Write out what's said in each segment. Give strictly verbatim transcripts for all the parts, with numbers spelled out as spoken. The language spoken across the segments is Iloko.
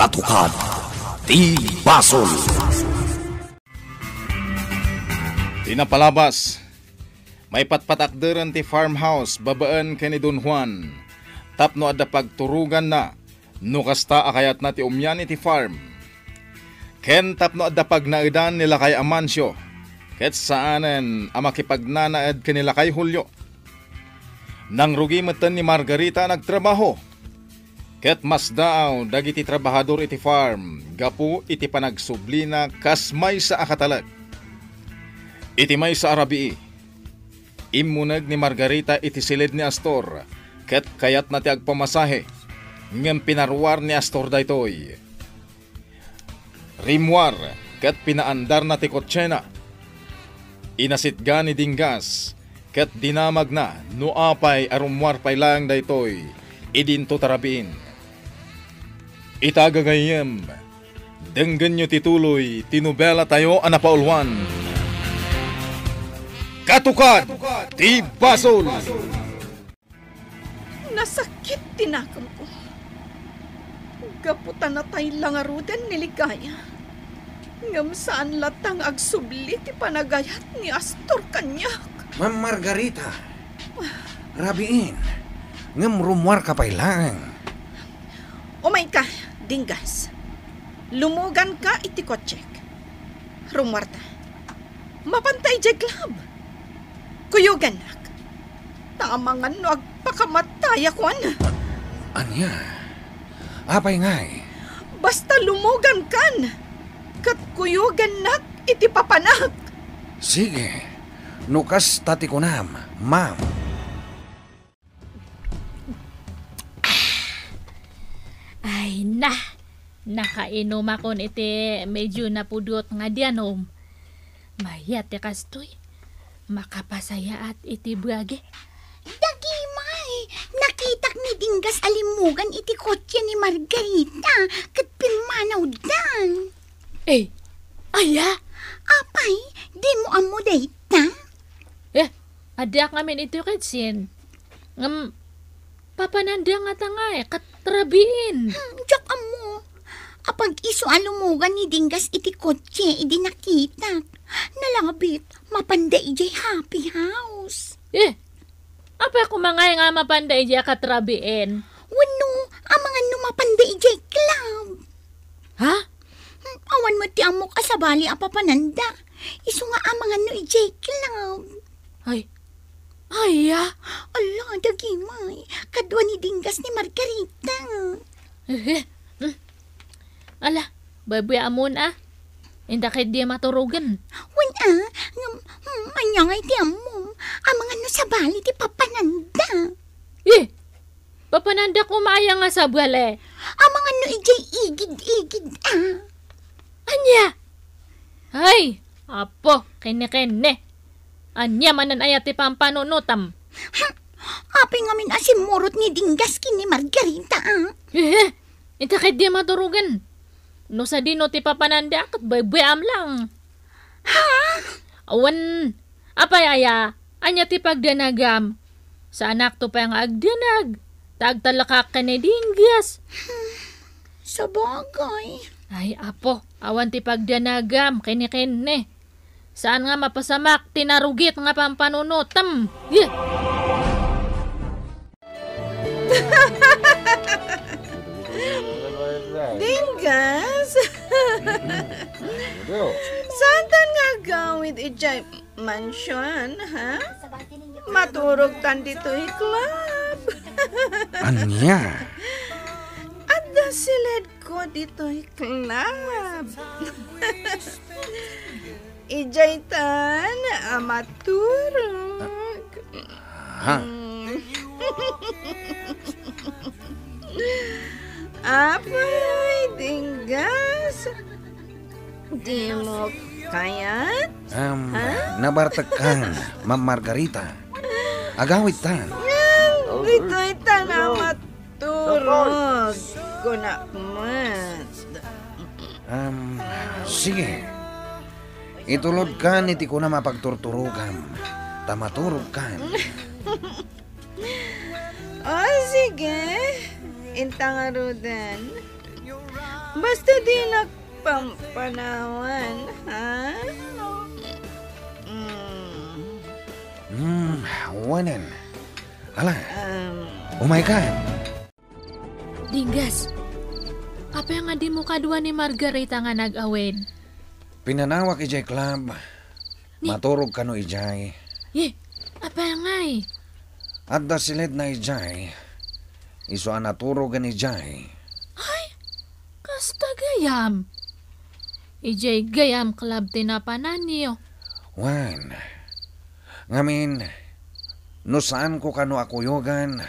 Tukad ti basol. Ti napalabas, maipatpatakderen ti farmhouse babaen ken ni Don Juan tapno adda pagturoganna no kasta a kayatna ti umian iti farm, ken tapno adda pagnaedan ni Lakay Amancio ket saanen a makipagnanaed ken ni Lakay Julio. Nangrugi metten ni Margarita a nagtrabaho, ket masdaaw dagiti trabahador iti farm gapu iti panagsublina kas maysa a katalek. Iti maysa a rabii, immuneg ni Margarita iti silid ni Astor ket kayatna ti agpamasahe, ngem pinaruar ni Astor daytoy. Rimmuar ket pinaandarna ti kotsena. Inasitgan ni Dinggas ket dinamagna no apay a rummuar pay laeng daytoy idinto ta rabiin. Ita gagayyem, denggenyo ti tuloy ti nobelatayo a napauluan, Katukad ti Basol. Nasakit ti nakemko. Gapu ta natay la ngaruden ni Ligaya. Ngem saan latta nga agsubli ti panagayat ni Astor kaniak. Ma'am Margarita, rabiin, ngem rummuarka pay laeng. Umayka, Dinggas. Lumuganka iti kotsek. Rummuarta. Mapanta idiay club. Kuyogannak. Ta amangan no agpakamatayakon. Ania? Apay ngay? Basta lumugankan. Ket kuyogannak iti papanak. Sige. No kasta ti kunam, ma'am. Ay na, nakainumakon iti medyo napudot nga dianom. Mayat ti kastoy, makapasayaat iti bagi. Dagimay, nakitak ni Dinggas a limmugan iti kotse ni Margarita, ket pimmanawdan. Eh, aya? Apay, dimo ammo dayta? Eh, adda ngamin iti kitchen. Ngem, papananda ngata ngay, ket rabiin. Hmm, diak ammo. Apag-isu a lumugan ni Dinggas iti kotse idi nakitak. Nalabit, mapanda idiay happy house. Eh, apay kumangay nga mapanda idiay a ket rabiin? Wenno, amangan no mapanda idiay club. Ha? Hmm, awan met ti ammok a sabali a papananda. Isu nga amangan no idiay club. Ay. Aya? Ala, dagimay. Kadua ni Dinggas ni Margarita. Eh, eh. Hmm. Ala, baybay-amon a. Inta ket di maturogen. Wen a, ngem, hmm, ania ngay ti ammom? Amangan no sabali ti papananda. Eh, papananda koma aya nga sabali? Amangan no idiay igid-igid a. Ania? Ay, apo, kenne-kenne. Ania manen aya ti pampanunotam? Hmm, apay ngamin a simmurot ni Dinggas ken ni Margarita a? Eh, eh, inta ket di maturogen. No sadino ti papananda ket baybay-am lang. Ha? Awan, apay aya, ania ti pagdanagam? Saanakto pay nga agdanag, ta agtalekak ken ni Dinggas. Hmm, sabagay. Ay, apo, awan ti pagdanagam, kenne-kenne. Saan nga mapasamak ti narugit nga pampanunotem. Yeah! Dinggas! Saantan nga agawid idiay mansion, ha? Maturogtan ditoy club. Ania? Adda siledko ditoy club. Idiaytan a maturog. Ha? Mm. Apay, Dinggas. Dimo kayat? Em, ha? Nabartekkan, Ma'am Margarita. Agawidtan. Ngem, ditoytan a maturog, kunak met. Em, sige. Itulodkan iti kunam a pagturturogam, ta maturogkan. O, sige. Inta ngaruden. Basta dinak pampanawan, ha? Mm. Hmm, wanen. Ala, Um, umay ka. Dingges, apay nga dimo kadua ni Margarita nga nag-awid? Pinanawak idiay club. Ni- Maturog kano idiay. Ye, apay ngay? Adda siledna idiay. Isu a naturogen idiay. Ay, kasta gayam. Idiay gayam club ti napananyo. Wen, ngamin, no saanko kano a kuyogan,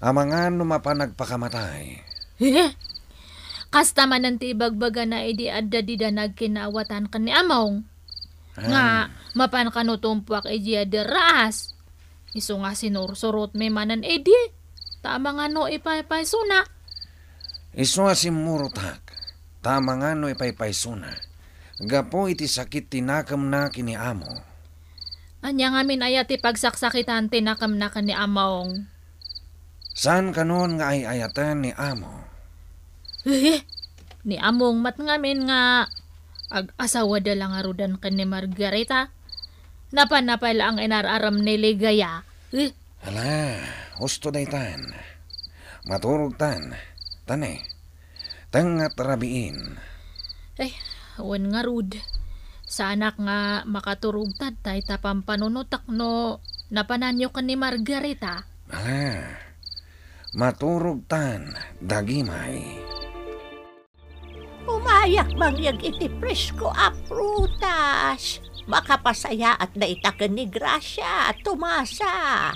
amangan no mapan agpakamatay. Eh? Kasta manen ti ibagbagana idi adda dida nagkinaawatan ken ni Among. Nga, mapan kano tumpuak idiay derraas. Isu nga sinursurotmi manen idi. Ta amangan no ipaypaysona. Isu a simmurotak. Ta amangan no ipaypaysona. Gapu iti sakit ti nakemna ken ni Amo. Ania ngamin aya ti pagsaksakitan ti nakemna ken ni Among? Saan kanon nga ay-ayaten ni Amo? Eh, ni Among met ngamin nga ag-asawada la ngaruden ken ni Margarita. Napan-napay la ang inar-aram ni Ligaya. Eh? Ala, husto daytan. Maturogtan. Tani, tengngat rabiin. Ay, wen ngarud. Saanak nga makaturogtad tay ta pampanunotak no napananyo ken ni Margarita. Ala, maturogtan, dagimay. Umayak mangyeg iti presko a prutas. Makapasayaat dayta ken ni Gracia, Tomasa.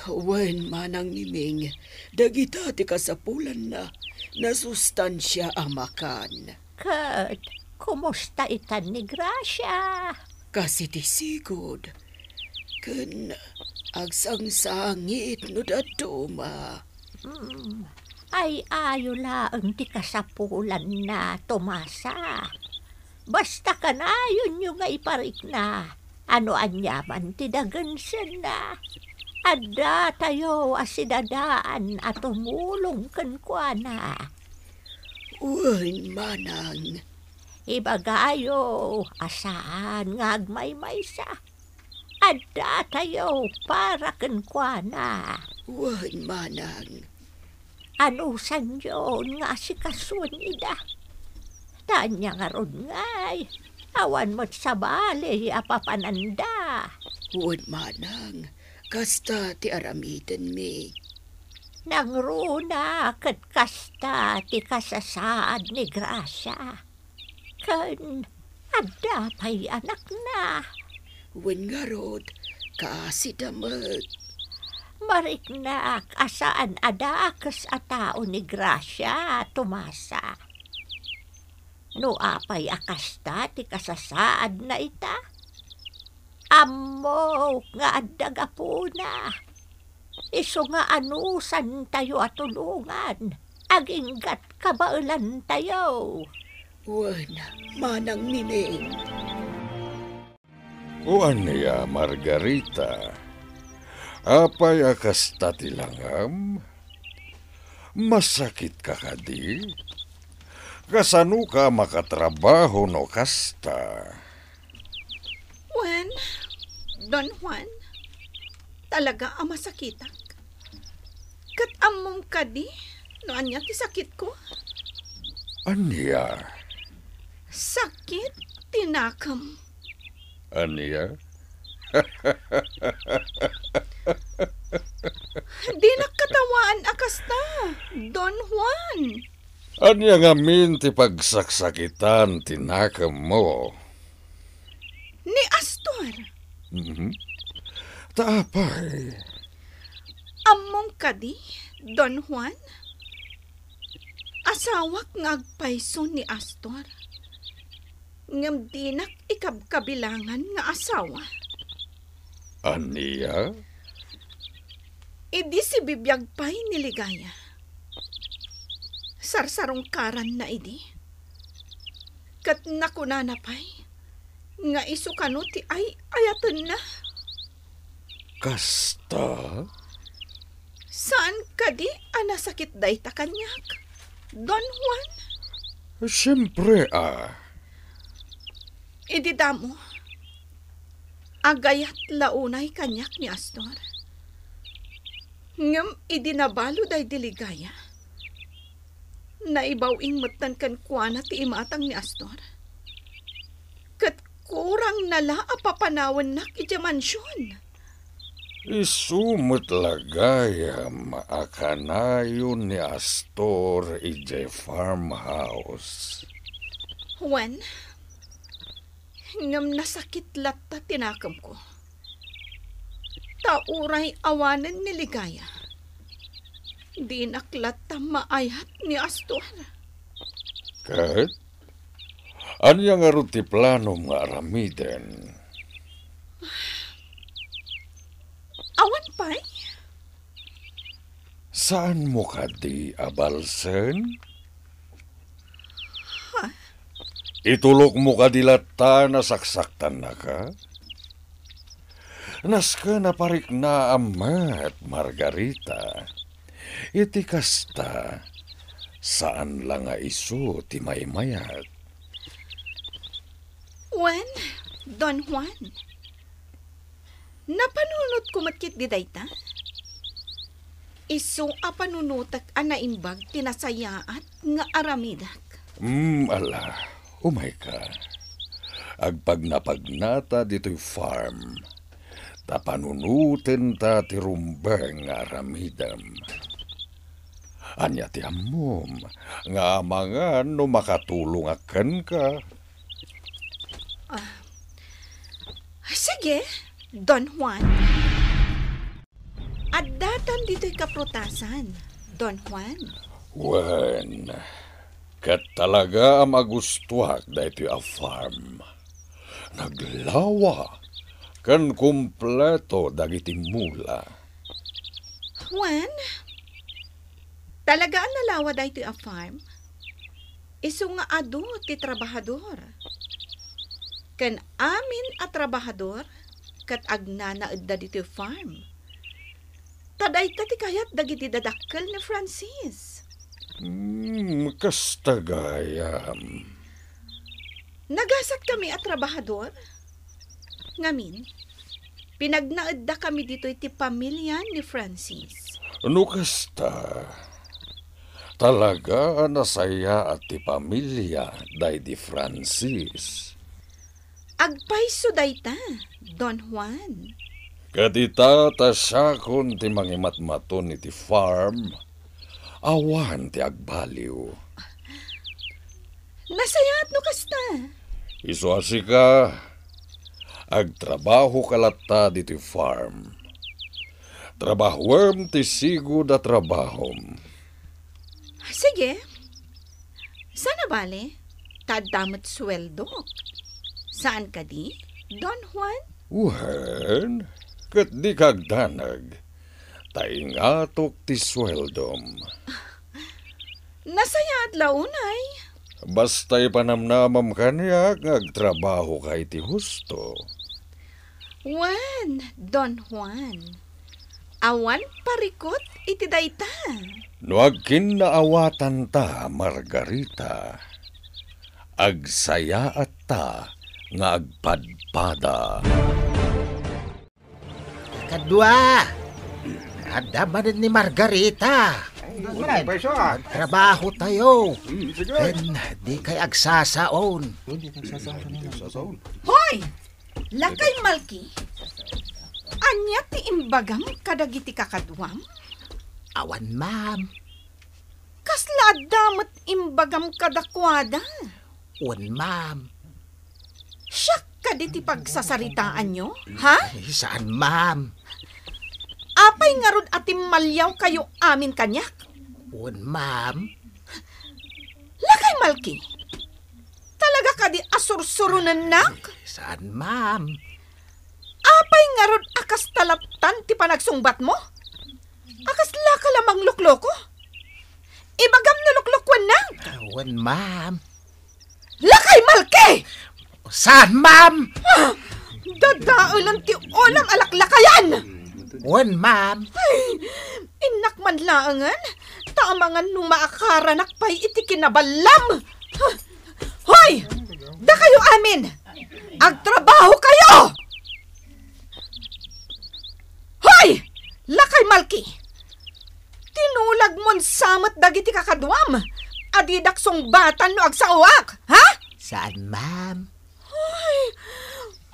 Wen, Manang Miming, dagita ti kasapulanna, nasustansia a makan. Ket kumusta itan ni Gracia? Kas iti sigud, ken agsangsangit no dadduma. Hmm, ay-ayo laeng ti kasapulanna, Tomasa. Basta kanayonyo nga iparikna, ano aniaman ti dagensenna. Addatayo a sidadaan a tumulong kenkuana. Wen, Manang. Ibagayo a saan nga agmaymaysa. Addatayo para kenkuana. Wen, Manang. Anusanyon nga asikasuen ida. Ta ania ngarud ngay, awan met sabali a papananda. Wen, Manang, kasta ti aramidenmi. Nangruna ket kasta ti kasasaad ni Gracia. Ken adda pay anakna. Wen ngarud, kaasida met. Mariknak a saan a dakes a tao ni Gracia, Tomasa. No apay a kasta ti kasasaadna ita, ammok nga adda gapuna. Isu nga anusantayo a tulongan, aginggat kabaelantayo. Wen, Manang Miming. O ania, Margarita? Apay a kasta ti langam? Masakitka kadi? Kasanoka a makatrabaho no kasta? Wen, Don Juan, talaga a masakitak. Ket ammom kadi no ania ti sakitko? Ania? Sakit ti nakem. Ania? Dinak katawaan a kasta, Don Juan. Ania ngamin ti pagsaksakitan ti nakemmo? Ni Astor. Mhm. Ta apay? Ammom kadi, Don Juan? Asawak nga agpayso ni Astor. Ngem dinak ikabkabilangan nga asawa. Ania? Idi sibibiag pay ni Ligaya, sarsarungkaranna idi. Ket nakunana pay nga isu kano ti ay-ayatenna. Kasta? Saan kadi a nasakit dayta kaniak? Don Juan? Siempre a. Idi damo, agayat la unay kaniak ni Astor. Ngem idi nabalo daydi Ligaya, naibaw-ing metten kenkuana ti imatang ni Astor. Ket kurangna la a papanawennak idiay mansion. Isu met la gayam a kanayon ni Astor idiay farmhouse. Wen, ngem nasakit latta ti nakemko. Ta uray awanen ni Ligaya, dinak latta maayat ni Astor. Ket ania ngarud ti planom nga aramiden? Awan pay. Saanmo kadi a balsen? Ha? Itulokmo kadi latta a nasaksaktannaka? Nasken a pariknaam met, Margarita. Iti kasta, saan la nga isu ti maimayat. Wen, Don Juan, napanunotko met ketdi dayta. Isu a panunotek a naimbag ti nasayaat nga aramidek. Mm, ala, umayka. Agpagnapagnata ditoy farm. Ta panunotenta ti rumbeng nga aramidem. Ania ti ammom nga amangan no makatulongak kenka? Ah, sige, Don Juan. Addatan ditoy kaprutasan, Don Juan. Wen, ket talaga a magustuak daytoy a farm. Naglawa ken kompleto dagiti mula. Wen, talaga a nalawa daytoy a farm. Isu nga adu ti trabahador. Ken amin a trabahador ket agnanaedda ditoy farm. Ta dayta ti kayat dagiti dadakkel ni Francis. Hmm, kasta gayam. Nagasatkami a trabahador. Ngamin, pinagnaeddakami ditoy ti pamilia ni Francis. No kasta, talaga a nasayaat ti pamilia daydi Francis. Agpayso dayta, Don Juan. Ket ita ta siakon ti mangimatmaton iti farm, awan ti agbaliw. Nasayaat no kasta. Isu a sika, agtrabahoka latta ditoy farm. Trabahuem ti sigud a trabahom. Sige. Saan a bale, ta adda met sueldok. Saan kadi, Don Juan? Wen, ket dika agdanag, ta ingatok ti sueldom. Nasayaat la unay. Basta ipanamnamam kaniak nga agtrabahoka iti husto. Wen, Don Juan, awan parikut iti dayta. No agkinnaawatanta, Margarita, agsayaatta nga agpadpada. Kadua, adda manen ni Margarita. Trabaho tayo. Ken di kay agsasaon. Hoy! Lakay Malki, ania ti imbagam kadagiti kakaduam? Awan, ma'am. Kasla adda met imbagam kadakuada? Wen, ma'am. Siak kadi ti pagsasaritaanyo, ha? Saan, ma'am. Apay ngarud a timmaliawkayo amin kaniak? Wen, ma'am. Lakay Malki, talaga kadi a sursuronennak? Saan, ma'am. Apay ngarud a kasta lattan ti panagsungbatmo? A kaslaka la manglukloko? Ibagam no luklokuennak? Wen, ma'am. Lakay Malki! Saan, ma'am? Ah, dadaelen ti ulam a laklakayan! Wen, ma'am. Ay, innak man laengen, ta Amangan no maakaranak pay iti kinaballam. Hoy! Dakayo amin! Agtrabaho kayo! Hoy! Lakay Malki! Tinulagmon sa met dagiti kakaduam a didak sungbatan no agsaoak, ha? Saan, ma'am. Ay,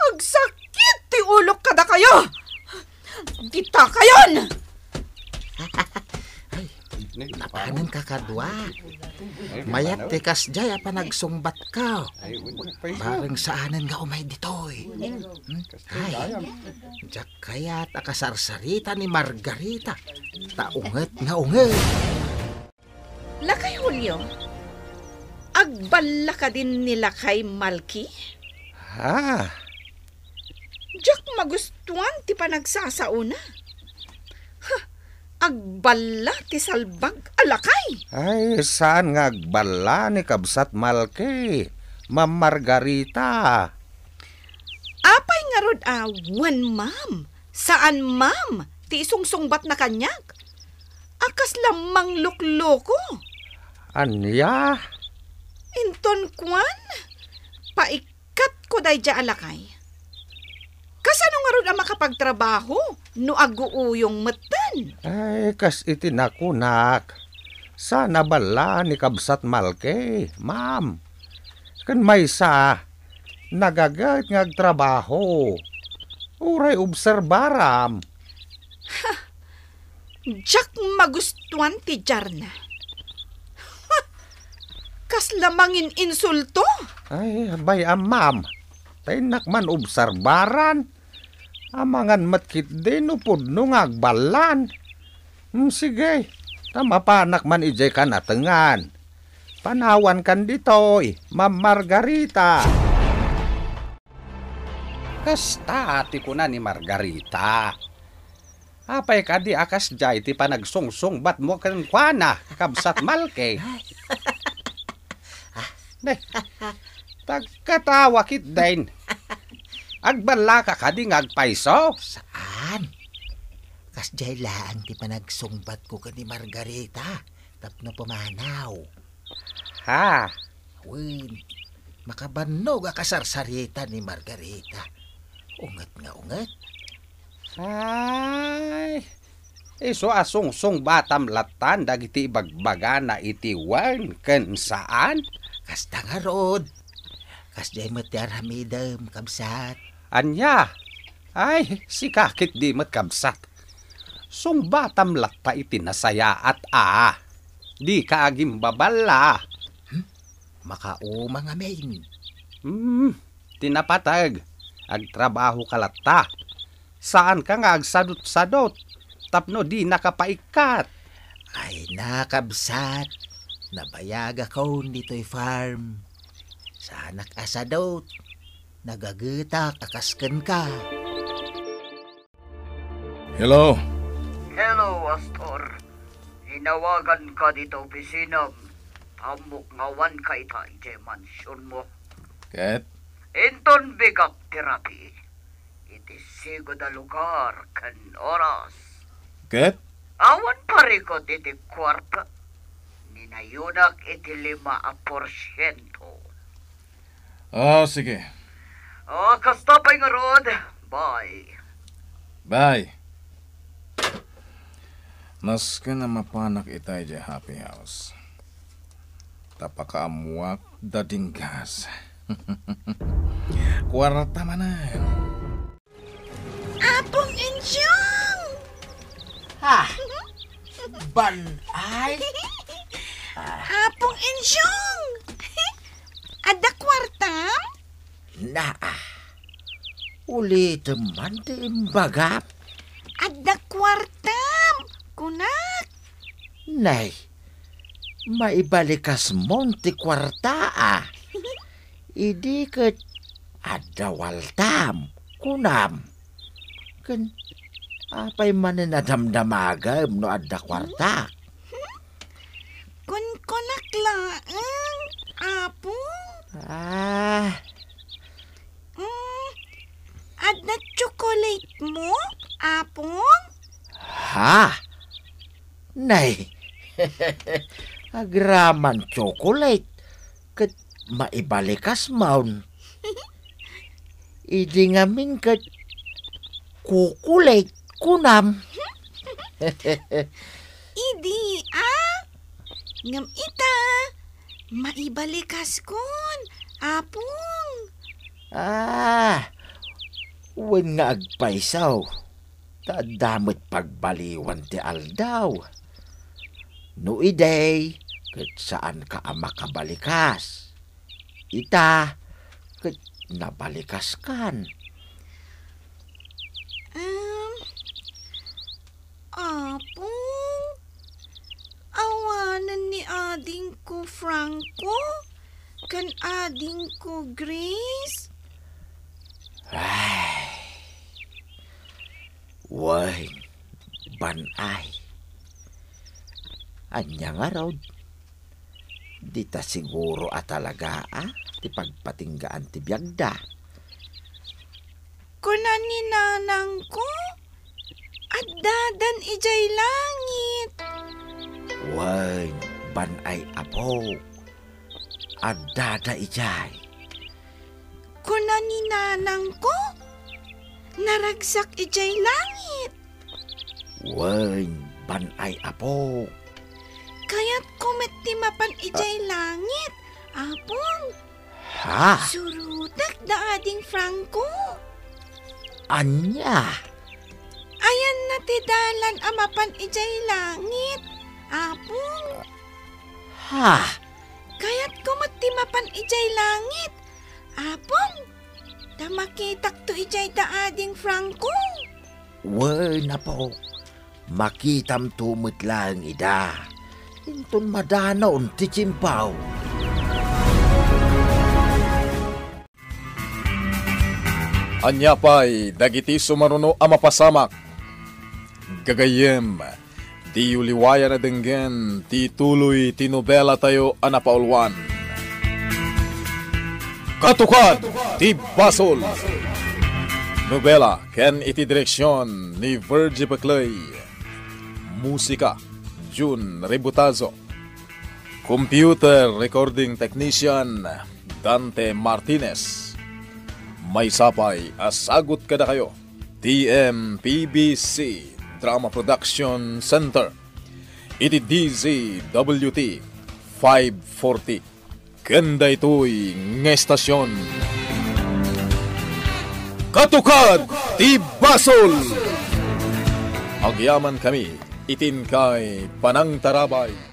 agsakit ti ulok kadakayo! Dita kayon! Ay, napanan kakadua. Mayat ti kasdiay a panagsungbatko. Bareng saanen nga umay ditoy. Hmm? Ay, diak kayat a kasarsarita ni Margarita. Ta unget nga unget. Lakay Julio, agballa kadin ni Lakay Malki? Ha? Diak magustuan ti panagsasaona. Ha, agballa ti salbag a lakay. Ay, saan nga agballa ni Kabsat Malki, Ma'am Margarita? Apay ngarud a wen ma'am, saan ma'am ti isungsungbatna kaniak? A kasla manglukloko. Ania? Inton kuan, paikkatko daydiay a lakay. Kasano ngarud a makapagtrabaho no aguuyong metten? Ay, kas iti nakunak, saan a balla ni Kabsat Malki, ma'am. Ken maysa, nagaget nga agtrabaho. Uray obserbaram. Diak magustuan ti diarna. Kasla mangin-insulto. Ay, bay-am, ma'am. Ta innak man obserbaran. Amangan met ketdi no pudno nga agballan. Hmm, sige, ta mapanak man idiay kanatengan. Panawankan ditoy, Ma'am Margarita. Kasta ti kuna ni Margarita. Apay kadi a kasdiay ti panagsungsungbatmo kenkuana, Kabsat Malki? Ne, tagkatawa ketdin. Agballaka kadi nga agpayso? Saan? Kasdiay laeng ti panagsungbatko ken ni Margarita tapno pumanaw. Ha? Wen, makabannog a kasarsarita ni Margarita. Unget nga unget. Ay, isu a sungsungbatam lattan dagiti ibagbagana iti wen ken saan? Kasta ngarud. Kasdiay met ti aramidem, kabsat. Ania? Ay, sika ketdi met, kabsat. Sungbatam latta iti nasayaat a. Dika agimbaballa. Hmm? Makauma ngamin. Hmm, ti napateg, agtrabahoka latta. Saanka nga agsadutsadut tapno dinaka paikkat. Ay, nakabsat, nabayagakon ditoy farm. Saanak a sadut, nagagetak a kas kenka. Hello? Hello, Astor. Inawaganka dita opisinam. Ammok nga awanka ita idiay mansionmo. Ket? Inton bigak ti rabii iti sigud a lugar ken oras. Ket? Awan parikut iti kuarta. Ninayonak iti lima a porsiento. Ah, sige. Ah, kasta pay ngarud. Bye. Bye. Nasken a mapanak ita idiay happy house. Ta pakaammoak da dinggas. Kuarta manen. Apong Insyong! Ha? Ban-ay? Apong Insyong! Adda kuartam? Naa. Ulitem man ti imbagam. Adda kuartam, kunak. Nay, maibalikasmon ti kuarta a. Idi ket adda waltam, kunam. Ken apay manen a damdamagem no adda kuartak? Kunkunak laeng, Apo. Ah. Mm, adda tsokolatemo, Apong? Ha? Nay, Agraman chocolate, ket maibalikas man. Idi ngamin ket kukulit kunam. Idi, a? Ngem ita, maibalikas kun, Apong. Ah, wen nga agpayso, ta adda met pagbaliwan ti aldaw. No idi, ket saanka a makabalikas. Ita, ket nabalikaskan. Em, Apong, awanen ni adingko Franco ken adingko Grace? Ay, wen, Ban-ay. Ania ngarud? Dita siguro a talaga a ti pagpatinggaan ti biagda. Kuna ni nanangko, addadan idiay langit. Wen, Ban-ay Apo, addada idiay. Kuna ni nanangko, naragsak idiay langit. Wen, Ban-ay Apo. Kayatko met ti mapan idiay langit, Apong. Ha? Surotek da ading Franco. Ania? Ayanna ti dalan a mapan idiay langit, Apong. Ha? Kayatko met ti mapan idiay langit, Apong. Ta makitakto idiay da ading Franco. Wen, Apo, makitamto met laeng ida. Inton madanon ti tiempo. Ania pay dagiti sumaruno a mapasamak? Gagayyem, diyo liwayan a denggen ti tuloy ti nobelatayo a napauluan. Katukad ti Basol. Nobela ken iti direksion ni Virgie Peclay. Musika, Jun Rebutazo. Computer recording technician, Dante Martinez. Maysa pay a sagut kadakayo ti M P B C Drama Production Center iti D Z W T five forty. Ken daytoy nga estasion, Katukad ti Basol! Agyamankami iti inkay panangtarabay.